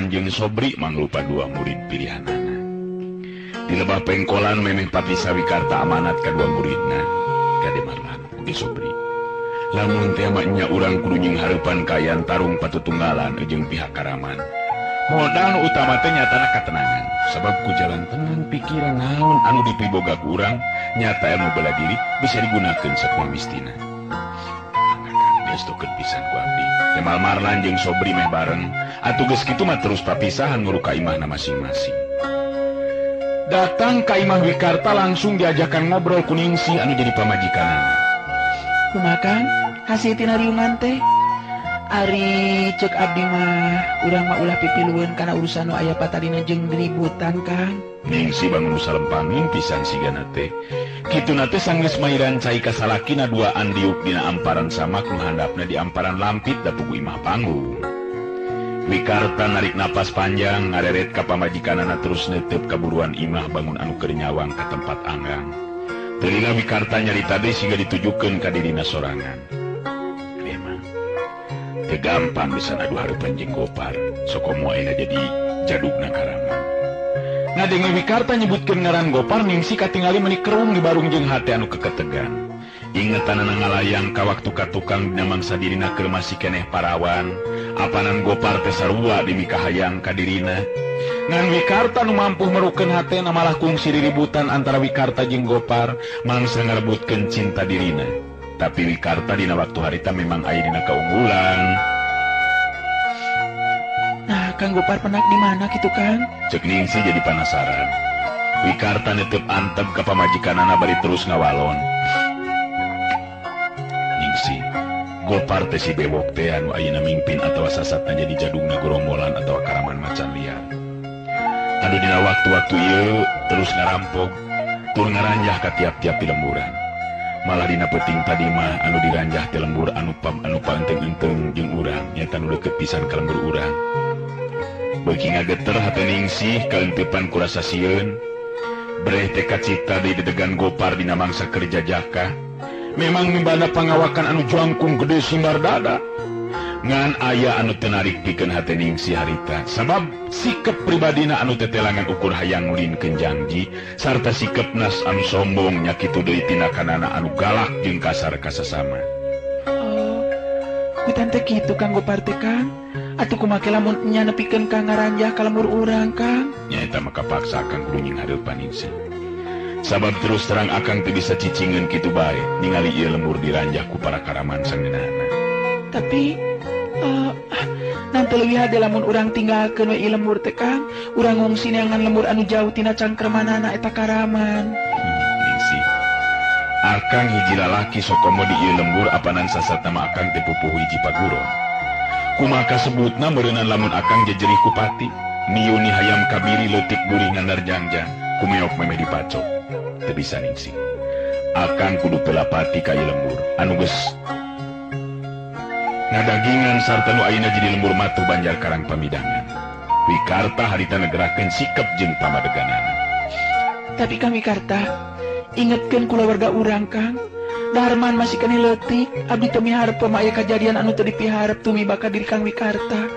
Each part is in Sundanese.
jeung Sobri mangrupa dua murid pilihanana. Di lebah pengkolan memeh papisah Wikarta amanat ka dua muridna, Kade Marlan oge Sobri. Lamun teh mah nya urang kudu nying hareupan kaayaan tarung patutunggalan jeung pihak Karaman. Modal nu utama teh nyatana katenangan, sabab ku jalan tenang pikiran naon anu dipiboga ku urang nyata ilmu bela diri bisa digunakeun sakumaha mistina. Geus pisan ku abdi. Kemal Marlan jeung Sobri meh bareng, atuh geus kitu mah terus papisahan nguruk ka imahna masing-masing. Datang ka imah Wikarta langsung diajakan ngobrol ku Ningsih anu jadi pamajikanana. Kumaha Kang? Hasil tina riungan teh? Ari cek abdi mah urang mah ulah pipilueun kana urusan nu aya patalina jeung ributan Kang. Ningsih bangun salempangin pisan sigana teh. Kituna teh sanggeus mairan cai ka salakina duaan diuk dina amparan samak nu handapna di amparan lampit da pugu imah panggung. Wikarta narik napas panjang ngareret ka pamajikanana terus neuteup ka buruan imah bangun anu keur nyawang ka tempat anggang. Teu Wikarta nyarita deui siga ditujukeun ka dirina sorangan. Memang teu gampang bisa adu hareupan jeung Gopar, sokomo ayeuna jadi jadugna Karaman. Ngadenge Wikarta nyebutkeun ngaran Gopar, Ningsih katingali meuni kerung di barung jeung hate anu keketegan. Ingetanana ngalayang ka waktu ka tukang dina mangsa dirina keur masih keneh parawan, apanan Gopar teh sarua dimikahayang ka dirina. Ngan Wikarta nu mampu merukeun hatena malah kungsi riributan antara Wikarta jeung Gopar mangsa ngarebutkeun cinta dirina. Tapi Wikarta dina waktu harita memang aya dina kaunggulan. Nah, Kang Gopar penak di mana kitu Kang? Cek Ningsih jadi penasaran. Wikarta netep antep ka pamajikanana bari terus ngawalon. Ningsih, Gopar teh si bewok teh anu ayeuna mingpin atawa sasatna jadi jadugna gorombolan atawa Karaman macan liar. Anu dina waktu-waktu ieu terus ngarampok, tur ngaranjah ka tiap-tiap pilemburan. Malah dina peuting tadi mah anu diranjah teh lembur anu pam anu paenteng-enteng jeung urang nyata nu deukeut pisan ka lembur urang. Beuki ngageter hate Ningsih kaeuntepan ku rasa sieun. Breh teh kacipta deui dedegan Gopar dina mangsa keur jajaka. Memang mibanda pangawakan anu jangkung gede simbar dada. Ngan aya anu teu narik pikeun hate Ningsih harita, sabab sikep pribadina anu tetelangan ukur hayang ngulinkeun janji sarta sikep nas anu sombong nya kitu deui tindakanana anu galak jeung kasar ka sasama. Oh, ku tante kitu Kang Gopar teh Kang. Atuh kumaha lamun nya nepikeun ka ngaranjah ka lembur urang Kang? Nya eta mah kapaksa Kang kudu nying hareupan Ningsih. Sabab terus terang akang teu bisa cicingeun kitu bae ningali ieu lembur diranjah ku para Karaman sangeunahna. Tapi nanti leuwih hade lamun urang tinggalkeun we ieu lembur teh Kang, urang ngungsi neangan lembur anu jauh tina cangkremanana eta Karaman. Ningsih, akang hiji lalaki sokomo di ieu lembur apanan sasatna mah akang teh pupuhu hiji paguron. Kumaha kasebutna meureunnan lamun akang jejerih ku pati, niuni hayam kabiri leutik burih ngandar jangjang, kumeok memeh dipacok. Teu bisa Ningsih. Akang kudu pelapati ka ieu lembur anu geus ngadagingan sarta nu ayeuna jadi lembur matuh Banjar Karang Pamidangan. Wikarta harita ngagerakeun sikep jeung pamadeganana. Tapi Kang Wikarta, ingetkeun kulawarga urang Kang. Darman masih keneh leutik, abdi teu miharep mah aya kajadian anu teu dipiharep tumiba ka diri Kang Wikarta.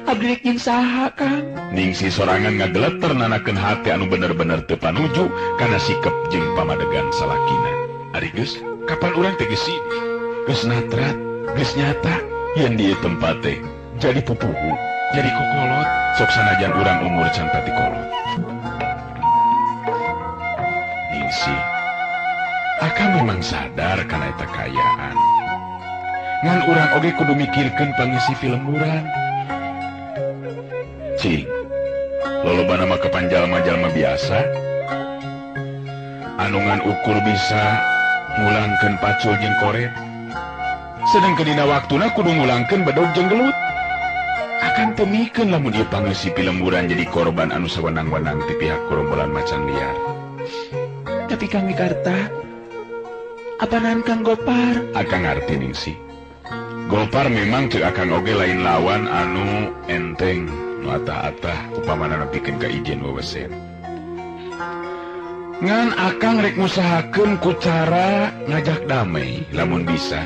Abdi rek jeung saha Kang? Ningsih sorangan ngageleter nanakeun hate anu bener-bener teu panuju kana sikep jeung pamadegan salakina. Ari geus, kapan urang teh geus geus natrat, geus nyata yen di tempat teh jadi pupuhu, jadi kokolot, sok sanajan urang umur can pati kolot. Ningsih, akang memang sadar kana eta kaayaan. Ngan urang oge kudu mikirkeun pangisi film urang. Cing, lolobana mah kapan jalma-jalma biasa. Anu ngan ukur bisa ngulangkeun pacul jeung koret. Sedangkan dina waktuna kudu ngulangkeun bedog jeung gelut. Akan temikeun lamun ieu pangeusi pilemburan jadi korban anu sawenang-wenang ti pihak gerombolan macan liar. Tapi Kang Wikarta, apanan Kang Gopar? Akang ngarti Ningsih. Gopar memang cek akang oge lain lawan anu enteng, nu atah-atah upamana nepikeun ka ijen wewesen. Ngan akang rek ngusahakeun ku cara ngajak damai lamun bisa.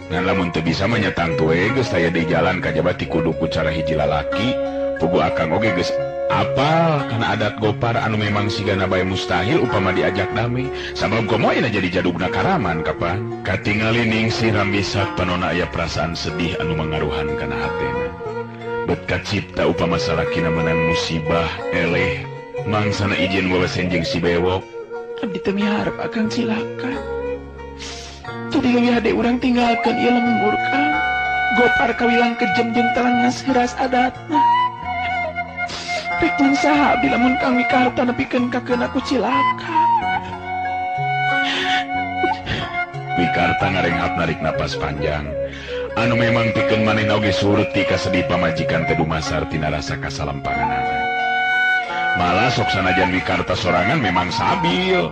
Ngan lamun teu bisa mah nya tangtu we geus aya di jalan kajaba ti kudu ku cara hiji lalaki Pugu akang oge geus apal kana adat Gopar anu memang sigana bae mustahil upama diajak damai. Sabab komo ayeuna jadi jadugna karaman kapan. Katingali Ningsih ramisak panona aya perasaan sedih anu mangaruhan kana hatena. Bet kacipta upama salakina menang musibah eleh mangsana izin wawasen jeung si Bewok. Abdi teu miharep akang cilaka. Jadi leuwih hade urang tinggalkeun ieu lembur Kang. Gopar kawilang kejem jeung telenges heuras adatna. Rek jeung saha abdi lamun Kang Wikarta nepikeun kakeuna ku cilaka. Wikarta ngarenghap narik napas panjang. Anu memang pikeun manehna oge surti kasedih pamajikan teh dumasar tina rasa kasalempanganana. Malah sok sanajan Wikarta sorangan memang sabil.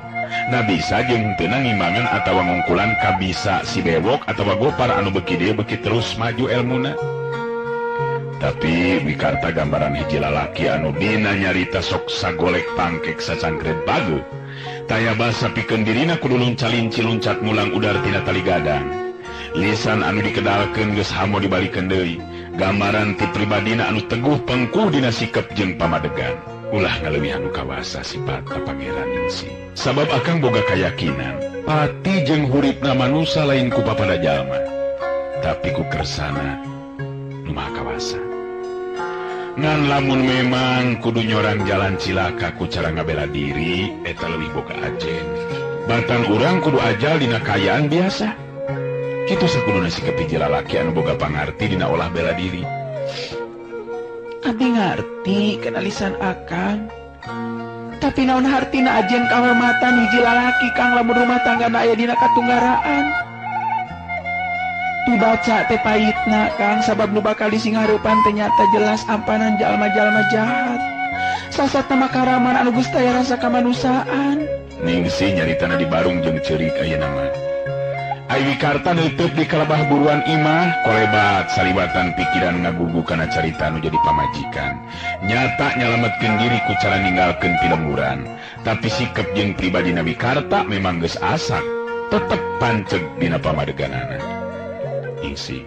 Nah bisa jeung henteu ngimbangan atawa ngungkulan kabisa si Bewok atawa Gopar anu beuki dieu beuki terus maju elmuna. Tapi Wikarta gambaran hiji lalaki anu dina nyarita sok sagolek pangkek sacangkret bagu. Taya basa pikeun dirina kudu luncalinci luncat mulang udar tina tali gadang. Lisan anu dikedalkeun geus hamo dibalikeun deui. Gambaran ti pribadina anu teguh pengkuh dina sikep jeung pamadegan. Ulah ngaleuwihan nu kawasa sifat Pangeran Ningsih. Sabab akang boga kayakinan, pati jeung huripna manusa lain ku papada jalma, tapi ku kersana nu maha kawasa. Ngan lamun memang kudu nyorang jalan cilaka ku cara ngabela diri, eta leuwih boga ajen. Batan urang kudu ajal dina kaayaan biasa. Kitu sakuduna sikep hiji lalaki anu boga pangarti dina olah bela diri. Abdi ngarti kana lisan akang. Tapi naon hartina ajen kahormatan hiji lalaki Kang lamun rumah tanggana aya dina katunggaraan. Dibaca teh pahitna Kang sabab nu bakal disinghareupan teh nyata jelas ampanan jalma-jalma jahat. Sasatna makaraman anu geus taya rasa kamanusiaan. Ningsih nyaritana di barung jeung ceurik ayeuna mah. Ai Wikarta neuteuk di kalabah buruan imah, kolebat saliwatan pikiran ngagugu kana carita nu jadi pamajikan. Nyata nyalametkeun diri ku cara ninggalkeun pilemburan. Tapi sikep jeung pribadina Wikarta memang geus asak, tetep panceg dina pamadeganana. Ningsih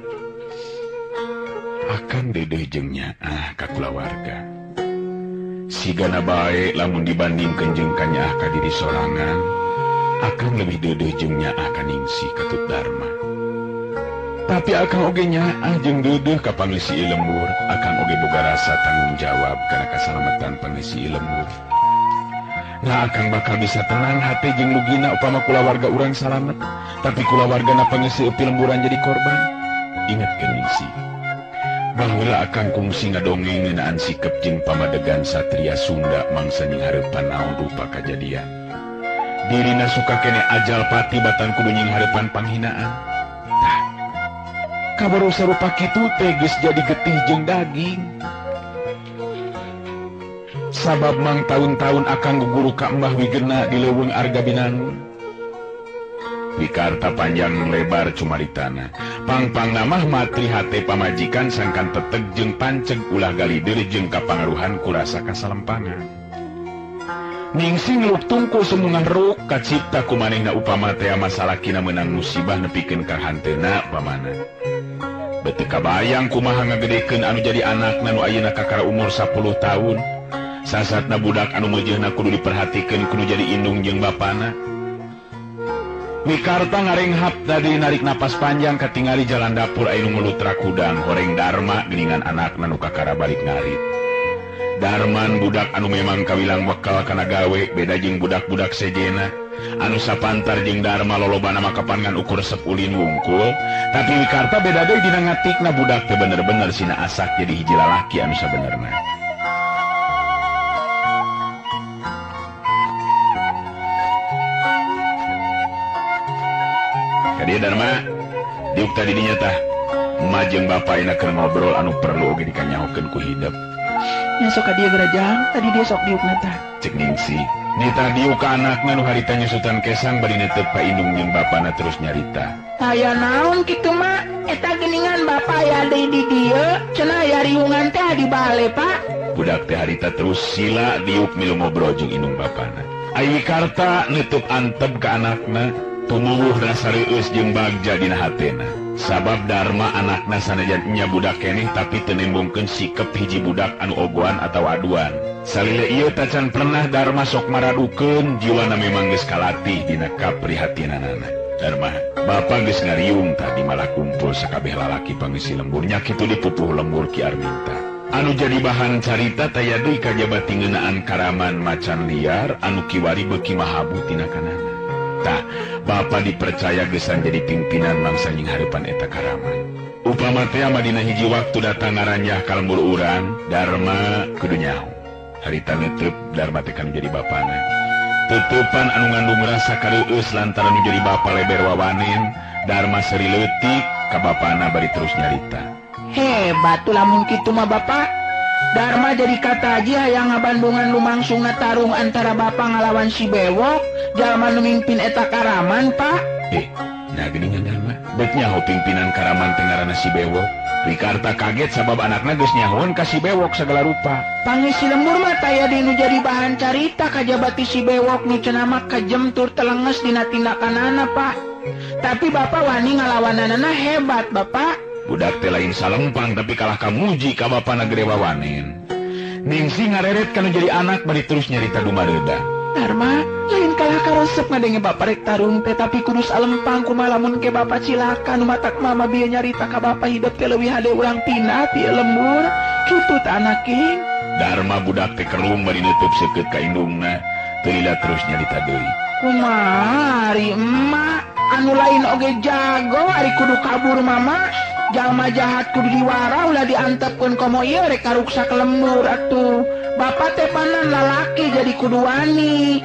akan dedeh jeung nyaah ka kulawarga. Sigana bae lamun dibandingkeun jeung ka nyaah ka diri sorangan, akan lebih dedeh jeung nyaah ka Ningsih katut Dharma. Tapi akang oge nyaah jeung dedeh ka pangeusi lembur, akang oge boga rasa tanggung jawab kana kasalamatan pangeusi lembur. Nah akang bakal bisa tenang hate jeung lugina upama kulawarga urang salamet, tapi kulawargana pangeusi lemburan jadi korban. Ingatkeun Ningsih, baheula akang kungsi ngadongeng ngeunaan sikep jeung pamadegan satria Sunda mangsa nyinghareupan naon rupa kajadian. Dirina suka kene ajal pati batan kudu nyinghareupan panghinaan. Tah, kabaru sarupa kitu teh geus jadi getih jeung daging. Sabab mang taun-taun akang guguru ka Mbah Wigena di leuweung Arga Binangun. Wikarta panjang lebar cumaritana. Pangpang namah matri hate pamajikan sangkan teteg jeung panceg ulah galider jeung kapangaruhan kurasa kasalempangan. Ningsih ngeluk tungku semungan ruk kacipta ku manehna upama tea masalakina meunang musibah nepikeun ka hanteuna pamana. Beuteung kabayang kumaha ngagedekeun anu jadi anakna nu ayeuna kakara umur 10 tahun. Sasatna budak anu meujeuhna kudu diperhatikeun kudu jadi indung jeung bapana. Wikarta ngarenghap tadi narik napas panjang katingali jalan dapur aya nu ngelutrak hudang horeng Dharma geuningan anakna nu kakara balik ngarit. Darman budak anu memang kawilang bekal kana gawe beda jeung budak-budak sejena anu sapantar jeung Dharma lolobana mah kapan ngan ukur resep ulin wungkul, tapi Wikarta beda deui dina ngatikna budak teh bener-bener sina asak jadi hiji lalaki anu sabenerna. Kadieu Dharma diuk tadi dinya tah emak jeung bapa enak keur ngobrol anu perlu oge dikanyahokeun ku hidep. Nya sok ka dieu gerajang, tadi dia sok diukna tah. Cek Ningsih, nita diuk ka anakna nu harita nyusutan kesang bari netep ka indung jeung bapana terus nyarita. Aya naon kitu mak? Eta geuningan bapa aya deui di dieu, cenah aya riungan teh di bale, Pak. Budak teh harita terus sila diuk milu ngobrol jeung indung bapana. Ai Wikarta neutup antep ka anakna, tumuwuh rasa reueus jeung bagja dina hatena. Sabab Dharma anakna sanajan nya budak keneh tapi teu nembongkeun sikep hiji budak anu ogoan atawa aduan. Salila ieu tacan pernah Dharma sok maradukeun jiwana memang geus kalatih dina kaprihatinanana. Dharma, bapa geus ngariung tadi malah kumpul sakabeh lalaki pangeusi lemburnya kitu dipupuh lembur Ki Arminta. Anu jadi bahan carita taya deui kajaba tingeunaan karaman macan liar anu kiwari beuki mahabu tina kanana. Tah, bapa dipercaya gesan jadi pimpinan mangsa nying hareupan eta karaman. Upama teh dina hiji waktu datang ngaranjah ka lembur urang, Dharma kudu nyaho. Harita neutreup Dharma teh kan jadi bapana. Tutupan anu ngandung rasa kareueus lantaran nu jadi bapa leber wawanen, Dharma seuri leutik ka bapana bari terus nyarita. Hebat tuh lamun kitu mah bapak. Dharma jadi kataji hayang ngabandungan lumangsungna tarung antara bapak ngalawan si Bewok, jalma nu mimpin eta karaman, Pak. Nah geuningan Dharma. Bet nyaho pimpinan karaman teh ngaranna si Bewok. Wikarta kaget sabab anakna geus nyahoan ka si Bewok sagala rupa. Pangisi lembur mah taya deui nu jadi bahan carita kajabati si Bewok nu cenah mah kajem tur telenges dina tindakanana, Pak. Tapi bapak wani ngalawananana hebat, Bapak. Budak teh lain salempang tapi kalah kamuji ka bapana gede wawanen. Ningsih ngareret kanu jadi anak bari terus nyarita dumareuda. Dharma, lain kalah karesep ngadenge bapak rek tarung teh tapi kudu salempang kumaha lamun ke bapak cilaka nu matak mama bieu nyarita ka bapak hidup teh leuwih hade urang tina ti lembur. Kitu tah anak king. Dharma budak teh kerung bari neuteub seukeut ka indungna, teu lila terus nyarita deui. Kumaha ari emak anu lain oge jago ari kudu kabur mama. Jalma jahat kudu diwara ulah diantepkeun komo ieu rek karuksak lembur atuh. Bapak teh panan lalaki jadi kudu wani.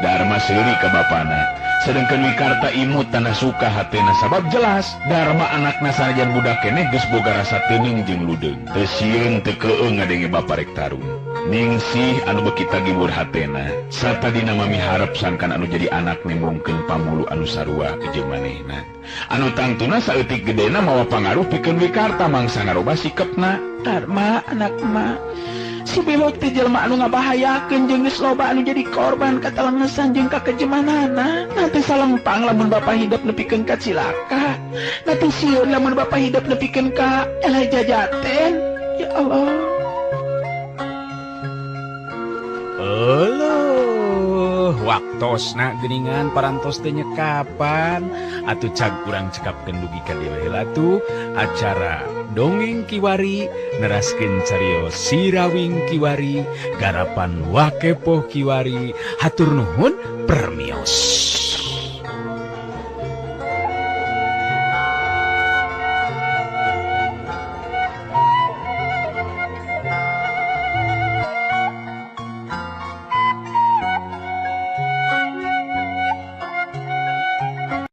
Dharma seuri ka bapana. Sedengkeun Wikarta imut tanah suka hatena sabab jelas Dharma anakna sanajan budak keneh geus boga rasa teuning jeung ludeung. Teu sieun teu keung ngadenge bapa rek tarung. Ningsih anu beuki tagibur hatena. Satadina mami harep sangkan anu jadi anak nembongkeun pamulu anu sarua jeung manehna. Anu tangtuna saeutik gedena mawa pangaruh pikeun Wikarta mangsa ngarobah sikepna. Dharma anak emak, si Bewok teh jelema anu ngabahayakeun jeung geus loba anu jadi korban katalengesan jeung kakejemanana. Nanti salempang lamun bapa hidup nepikeun ka cilaka. Nanti sieun lamun bapa hidup nepikeun ka eleh jajaten. Ya Allah. Euleuh, waktosna geuningan parantos teh nyekapan atuh cag urang cekapkeun dugi ka dieu heula tuh acara Dongeng Kiwari neraskeun carios Sirawing Kiwari garapan Wakepoh Kiwari. Hatur nuhun permios.